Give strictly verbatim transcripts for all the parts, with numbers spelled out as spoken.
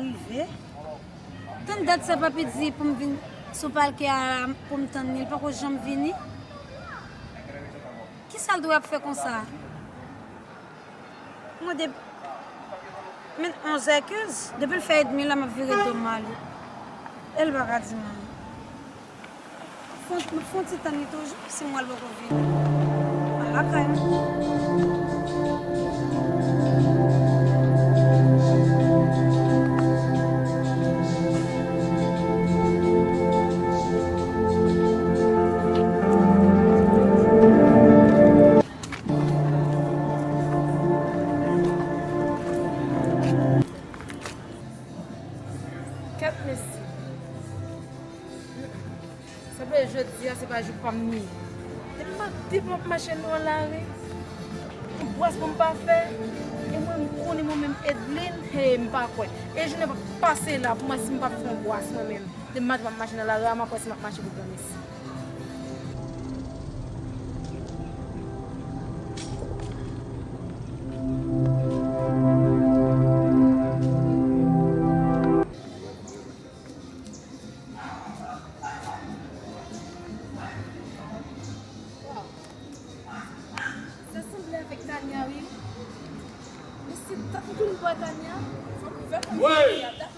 Rive. Tann dat sa papi di pou m vin sou palkè a pou m tann li, li poko janm vini. Kisa l dwe ap fè konsa? Mwen de, men onzè kenz, depi l fè edmi la, m ap vire do m ale. E l pa ka di m anyen. Fon, fon ti tann li toujou, si m wè l poko vini. Al lakay mwen. Kèt mesye. Sanble jodi a se pa jou pa m li ye. Depi m ap, depi m ap mache nan lari, yon bwàs pou m pa fè, e mwen m konnen mwen menm Edline, hey, m pa kwè. E jounen p ap pase la pou mwen si m p ap fè yon bwàs mwen menm. Depi maten m ap mache nan lari a, m ap wè si m ap mache pou granmesi. Sa sanble avèk Tania, wi. Mesye, m konn pa Tania. Fòk m fè konn Tania.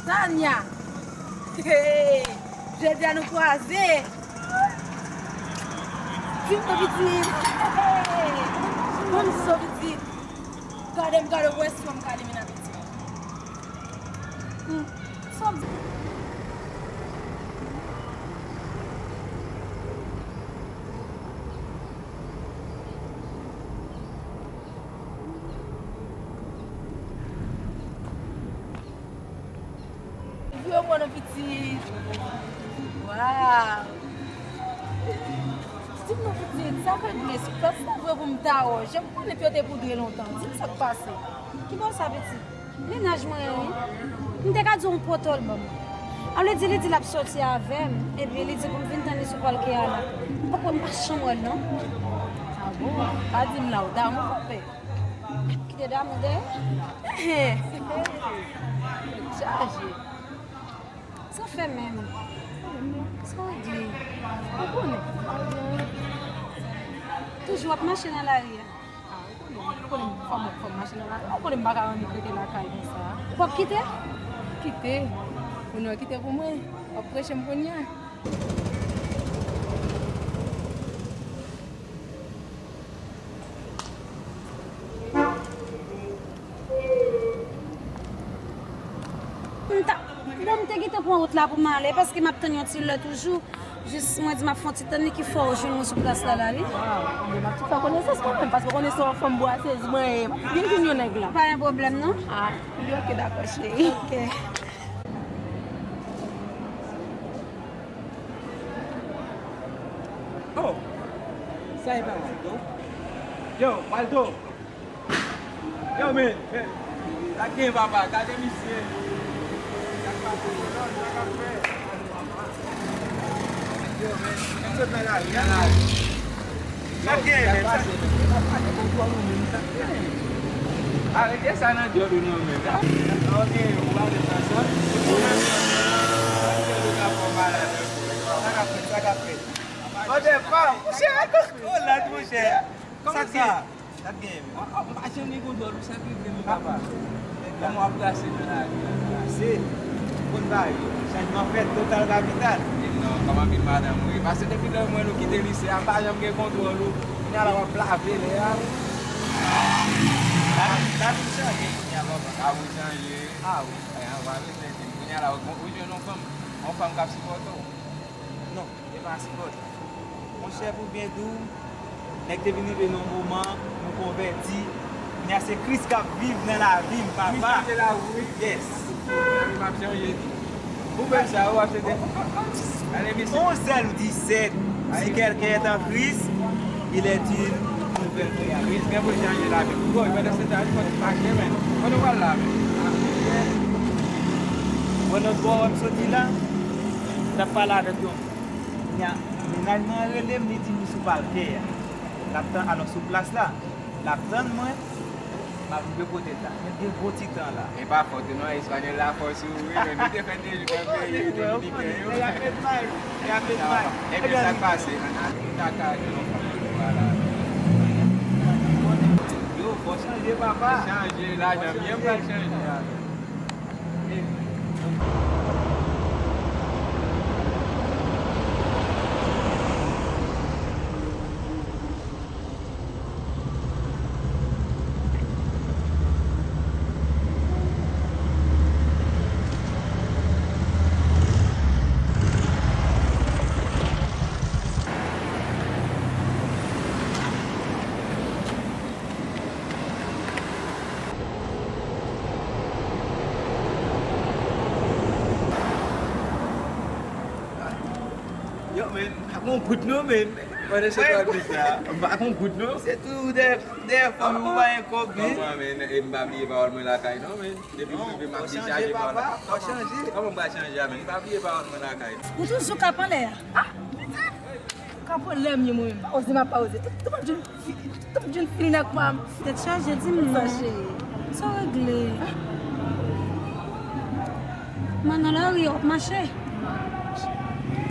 Tania! Hey! Jodi a nou kwaze! Di m non pitit! Hey! Ban m di sa pitit! Gade m, gade w wè si w ap gade men apeti. Hmm. Sa w ap di? Vye mwen non pitit. Waw. Di m non pitit, sa fè gle sou plas la vre pou m ta wè. Jan m konnen pye w te poudre lontan. Di m sa k pase. Ki bò sa pitit? Mennaj mwen an wi. M te ka di w yon poto l ban m. An vle di li di l ap soti avè m. Epi li di pou m vin tann li sou palkè a la. M poko, m pa janm wè l non. A bon? Pa di m la ou damou konpè. Kite damou dèyè. Chaje. Sa fè menm. Sa regle. Ou konnen. Toujou ap mache nan lari a. A, ou konnen, ou konnen fò m, fò m mache nan lari. Ou konnen m pa ka annik rete lakay konsa. Ou p ap kite? Kite. Ou nan kite pou mwen. W ap preche m kounye a. M ta, bon, m te gentan pran wout la pou m ale, paske m ap tann yon ti lè toujou. Jis mwen di m ap fè yon ti tann li ki fè w jwenn mwen sou plas la la wi. Waw, m ap tou fè konesans kanmenm, paske w konnen se yon fanm bwasez mwen ye, m ap byen jwenn yon nèg la. Pa gen pwoblèm non. A, li oke, dakò, cheri. Oke. Oh! Sa e pa Waldo? Yo, Waldo! Yo, men, men, sa k gen, papa? Gade misye. Sa k pase? Sa k ap fè? Yo, men, men sot nan lari, nan lari. Sa k gen, men? Sa k pase? Arete sa nan djòl ou nan men. Ok, ou pa vle sa sòt. Ou nan djòl ou nan men. Sa k fè ou ka fè w malad? Sa k ap fèt? Sa k ap fèt? Mande pa, monchè, kokorat, monchè. Sa k gen? Sa k gen, men? Oh, oh, m pa janm gen kontwòl ou, sa k regle menm, papa? Kòman w ap brase nan lari a? Brase? Ou konn bagay yo. Chanjman fèt total kapital. E non, kòman anpil madanm ou ye? Paske depi lè mwen nou kite lise a, m pa janm gen kontwòl ou. Kounye a la w ap lave lè a. Lavi, lavi chanje kounye a, papa. Lavi chanje. A wi. E, an va rete di m. Kounye a la, ou, ou jwenn yon fanm, yon fanm k ap sipòte w. Non. E pa sipòte. Monchè, pou byen di w, nèg te vin rive nan yon moman, nou konvèti. Kounye a se Kris k ap viv nan lavi m, papa. Kris chanje lavi w, wi. Yes. Lavi m ap chanje tou. Ou menm sa, ou ap chanje. Gade misye. Onz è disèt. Si quelqu'un est en Christ, Il est une nouvelle réalité. Wi, gen pou chanje la menm. Bon, pandan se tan, fò n mache, men. Kote w pral la, men? Bon, nan bò wè m soti la, m t ap pale avèk yon moun. Nya, mennaj mwen an rele m, li di m li sou palkè a. L ap tann, alò, sou plas la. L ap tann mwen. M ap rive kote l la. Men gen gwo ti tan la. E pa fòt ou non, espanyòl la fò sou ou wi, men nou te fè de jou nan peyi dominiken yo. Nèg ap met may, nèg ap met may. Ebyen, sa k pase? Ann ale lakay nou, fanmi yo a la. Yo, fò chanje, papa. Chanje, lajan byen pral chanje a. Yo, men, m pa gon goud non, men. Pandan se twa bit la, m pa gon goud non. Se tou dèyè, dèyè fanm ou pa gen kòb, men. Kòman, men, e m pa bliye pawòl mwen lakay non, men. Depi m rive, m ap dechaje pawòl la. Fò chanje, papa, fò chanje. Kòman m pral chanje a, men? M pa bliye pawòl mwen lakay. Ou toujou k ap anlè a? Ah, pitit! K ap anlè m ye mwen menm. Pa oze, m ap pa oze. Tout, tout moun jwenn, tout moun jwenn fini nan kò m. Tèt chaje, di m non. Sa cheri. Sa w regle? Mwen nan lari, w ap mache?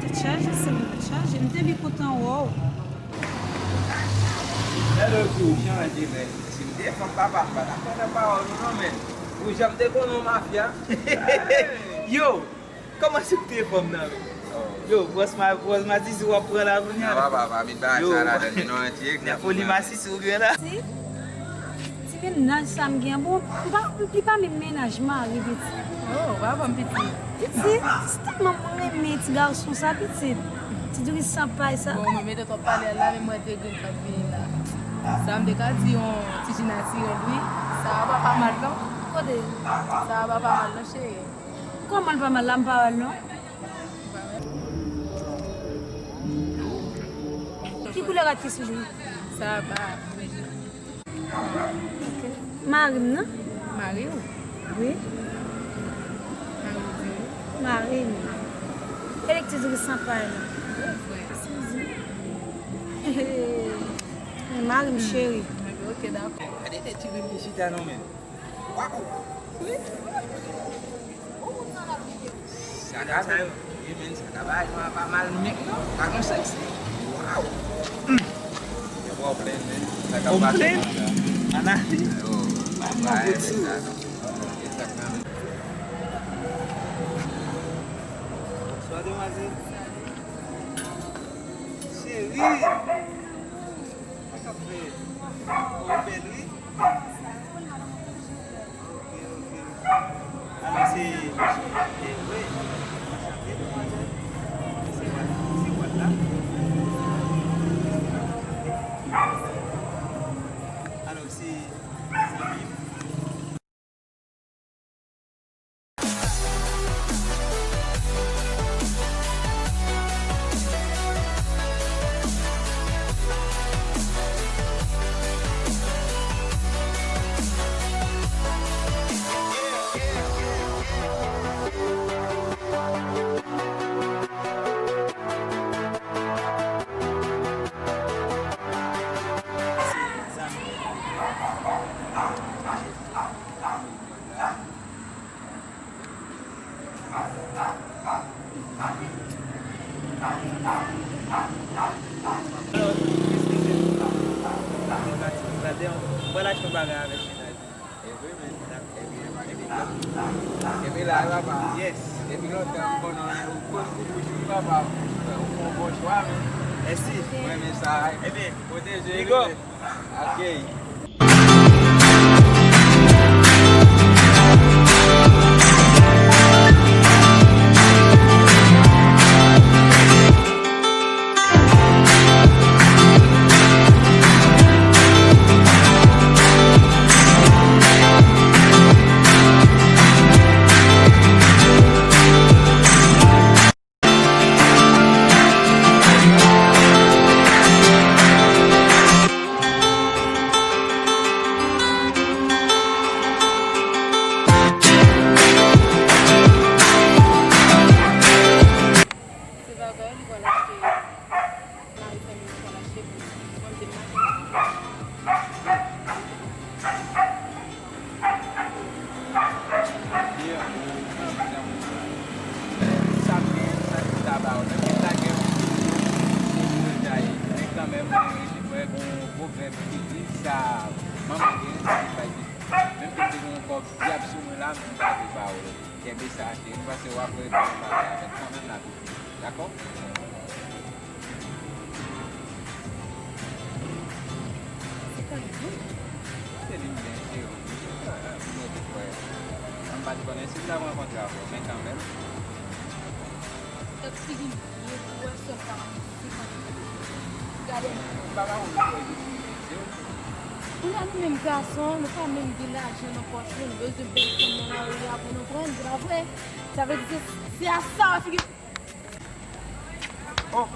Tèt chaje, se mwen tèt chaje. M te byen kontan wè w. Lè lòt jou w chanje, men. Si m te fanm, papa, m pa t ap pran nan pawòl ou non, men. Ou janm te konnen w mafya. Yo! Kòman se w te fanm nan, men? Yo, bwòs ma, bwòs masisi w ap pran la kounye a. Non, papa, pa met bagay sa ladan, non, ti egzanp. Nan foli masisi w gen la. Si, ti mennaj sa m gen, bon, m pa, li pa menm mennaj mari, pitit. Oh, papa m piti. Pitit, se tèlman mwen renmen ti gason sa, pitit. Ti diri san pay sa. Bon, mwen mete twòp pale a la, men mwen te grenn k ap vini la. Sa m te ka di yon ti ji natirèl, wi. Sa a pa, pa mal, non. Kote? Sa a pa, pa mal, non, cheri. Kòman l pa mal la, m pa wè l non. Ki koulè rad ki sou li? Sa a pa. Ok. Mari m nan? Mari w? Wi. Mari w di wi. Mari m. E li ki te di w san pay la. Wi, frè. Mari m cheri. Ok, ok, dakò. Gade de ti grenn ki chita non, men. Waw! Wi. Sa ka bay, wi, men sa ka bay, non, pa mal menm, non. Pa gon seksi. Waw! Hmm. Yo, bon, plen, men. Sa ka pase, plen? Ana. Yo, pa mal, men sa. Bonswa, demwazèl. Cheri! Sa k ap fèt? Ou bèl, wi. Ok, ok. Alò, se, e, wi, anchante, demwazèl. Se Wad, se Wad la. Alò, se zanmi m. Mwen pral achte yon bagay avèk mennaj mwen. E vre, men. Ebyen, pa gen pwoblèm. Ebyen, la, papa. Yes. Depi lontan, m konnen ou koz pou bouch, wi, papa. Ou fè yon bon chwa, men. Mèsi. Mwen renmen sa. Ebyen, pwoteje, big up. Ok. Dyab sou mwen la, m pa vle ba w. Kenbe sa, cheri, paske w ap retounen pale avè l kanmenm la tou. Dakò? Se kanmenm, wi. Se li m gen, cheri. Mwen te kwè. M pa t konnen si m t ap rankontre avè w, men kanmenm. Gad figi m, ye pou wè sèl pa mwen. Gade. M pa ka wè w, m pa ka wè w. Kounye a nou menm gason, nou pa menm gen lajan nan pòch nou, nou bezwen bèl fanm nan lari a pou nou pran, se pa vre? Sa vle di se, se a sa w ap figi. Oh,